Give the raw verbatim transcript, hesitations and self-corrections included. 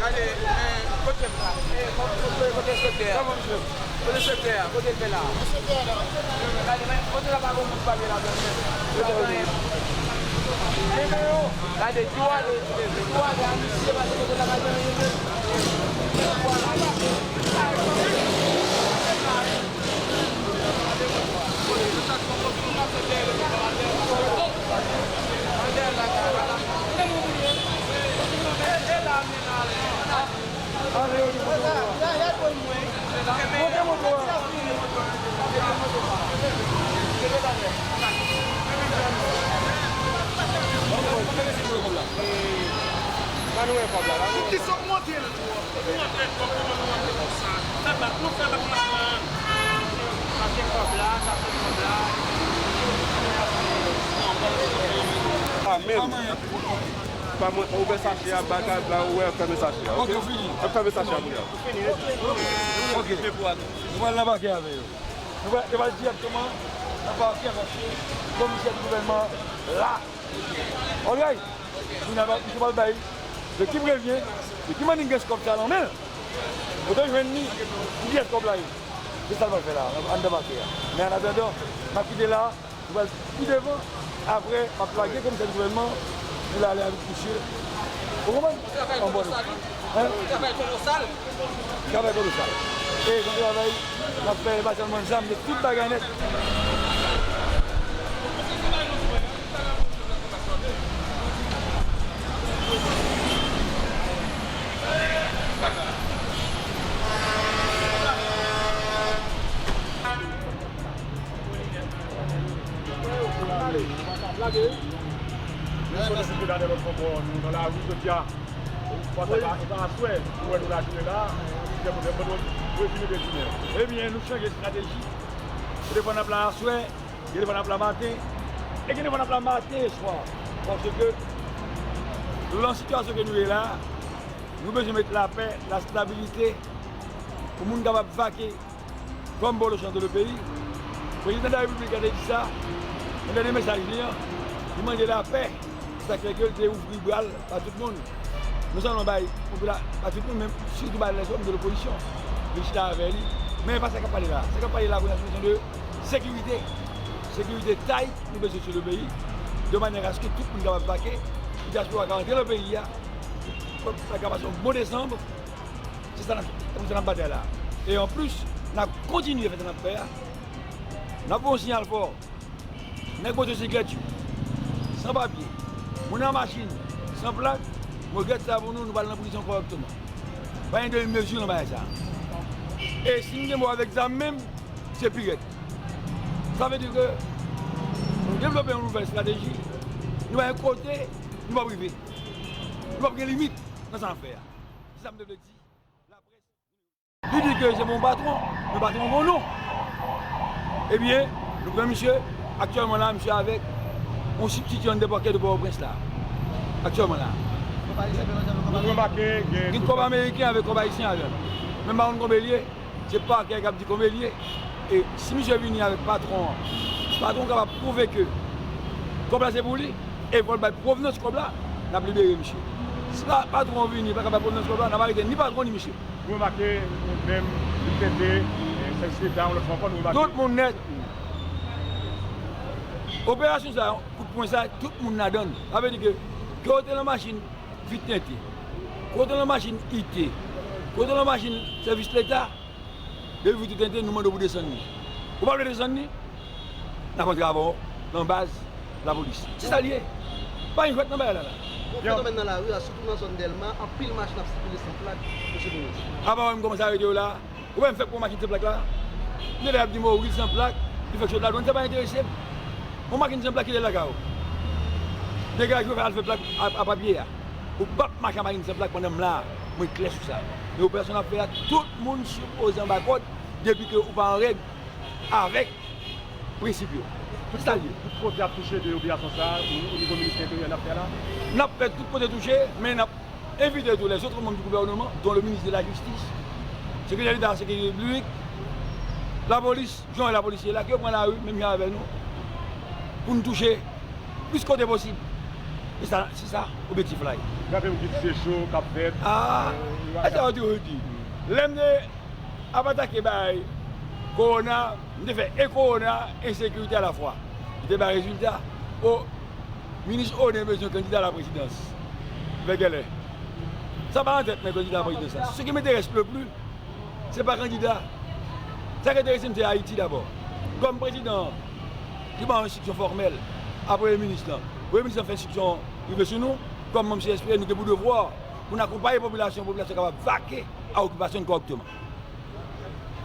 Gade, men, kote m la? Eh, kote, kote, kote enspektè a? Kote enspektè a? Kote l fè la? Gade, men, kote la pa gon moun pale la, men, men. Gade, di w ale, di w ale a misye, paske kote la pa gen anyen. Poukisa w monte l? Ah, men. Pa mwen, ouvè sachè a, bagay la, ou wè, fèmen sachè a, ok? Fèmen sachè a, kounye a. Ok. Nou pral nan pakè avè yo. Nou pral, yo pral dirèkteman nan pakè paske komisè di gouvènman la. Alright. Kounye a, misye pral bay de ki prevyen, de ki mannik gen kòb sa nan men l. Kote l jwenn li, ki pyès kòb la ye. Se sa l pral fè la, anndan pakè a. Men an atandan, n ap kite la, nou pral pi devan. Apre, m ap lage komisè di gouvènman pou l ale avèk misye. Ou konprann? An bòn. Hein? Travay kolosal. Travay kolosal. E, jan travay, n ap fè, pa sèlman zam, men tout bagay nèt. Lage. Nou konnen se te gade lòt fòm, nou nan lari jodi a. Paske e pa, e pa aswè, nou wè nou la jounen la, se te pou nou, pou nou rezime de jounen. Ebyen, nou chanje estrateji. Gen de fwa n ap la aswè, gen de fwa n ap la maten, e gen de fwa n ap la maten e swa. Paske, lan sitiyasyon ke nou ye la, nou bezwen met lapè, lastabilite, pou moun kapab vake kòm bò lo chante le peyi. Prezidan de la Repiblik a te di sa, nan dènye mesaj li an, li mande lapè, se sa k fè ke l te ouvri bra l ba tout moun. Non sèlman bay popila-, ba tout moun, men sitou bay lèzòm de lopozisyon. Li chita avè li. Men e pa sa k ap pale la. Sa k ap pale la, kounye a, se kesyon de sekirite. Sekirite tight, nou bezwen sou le peyi, de manyè aske tout moun kapab vake, pou dyaspora ka antre nan peyi a, pou sa ka pase yon bon desanm, Se sa n ap, se pou sa n ap batay la. E anplis, n ap kontinye fè sa n ap fè a. N ap voye yon siyal fò. Nèg motosiklèt yo, san papye, moun an machin, san plak, m regrèt sa pou nou, nou pral nan prizon kòrèkteman. Pa gen demi mezi nan bagay sa. E si n gen mo avèk zam menm, se pi rèd. Sa vle di ke nou devlope yon nouvèl estrateji, nou pa gen kote nou p ap rive. Nou p ap gen limit nan sa n ap fè a. Se sa m te vle di. Li di ke se bon patwon, men patwon gon non. Ebyen, nou pran misye, aktyèlman la, misye avèk yon sibtityan de pakè de Pòtoprens la. Aktyèlman la. Nou remake gen kòb ameriken avèk kòb ayisyen avè l. Men m pa konn konbyen l ye, se pakè k ap di konbyen l ye. E si misye vini avèk patwon an, si patwon an kapab pwouve ke kòb la se pou li, e fò l bay pwovenans kòb la, n ap libere misye. Si pa, patwon an vini, pa ka bay pwovenans kòb la, n ap arete ni patwon ni misye. Nou remake, nou menm, nou tete, eh, sèvis leta, yon lòt fwa ankò, nou remake. Tout moun nèt. Operasyon sa, kout pwen sa, tout moun ladan l. Sa vle di ke, ke w te nan machin, vit tente. Ke w te nan machin, ite. Ke w te nan machin, sèvis leta, depi vit ou tente, nou mande w pou desann li. Ou pa vle desann li? N ap antre avè w nan baz lapolis. Se sa l ye. Pa gen jwèt nan bagay la la. Yon fenomèn nan lari a, sitou nan zòn Dèlma, anpil machin ap sikile san plak, mesye minis. Apa wè m kòmanse arete yo la? Ou wè m fèk pran machin san plak la? Nèg la ap di m, "O, wi, l san plak, li fèk sot ladwàn," sa pa enterese m. Yon machin san plak ki te lakay ou. Degaje w, fè al fè plak a, a papye a. Ou p ap mache ak machin san plak pandan m la, mwen klè sou sa. Men operasyon n ap fè a, tout moun sipoze anba kòd, depi ke ou pa an règ avèk prensip yo. Se sa l ye. Tout kote ap touche de operasyon sa a, o, o nivo ministè enteryè n ap fè la? N ap fè tout kote touche, men n ap envite tou lèzòt manm di gouvèneman, dont le minis de la jistis, sekretè deta a sekirite piblik, lapolis, jan lapolis ye la, ke yo pran lari, menm jan avè nou, pou n touche plis kote posib. Se sa, se sa objektif la ye. Gade yon kit se cho k ap fèt. Ah, e sa yo toujou di. Lè m te ap atake bay kowona, m te fè e kowona, ensekirite alafwa. Li te bay rezilta. O, minis Oden bezwen kandida la prezidans. Vègèlè. Sa pa nan tèt mwen kandida la prezidans la. Ce qui m'intéresse le plus, se pa kandida. Sa ki enterese m se Ayiti dabò. Kòm prezidan an, li ba yon enstriksyon fòmèl a premye minis lan. Premye minis lan fè enstriksyon rive sou nou. Kòm manm C S P, nou gen pou devwa pou n akonpaye popilasyon, popilasyon kapab vake a okipasyon n kòrèkteman.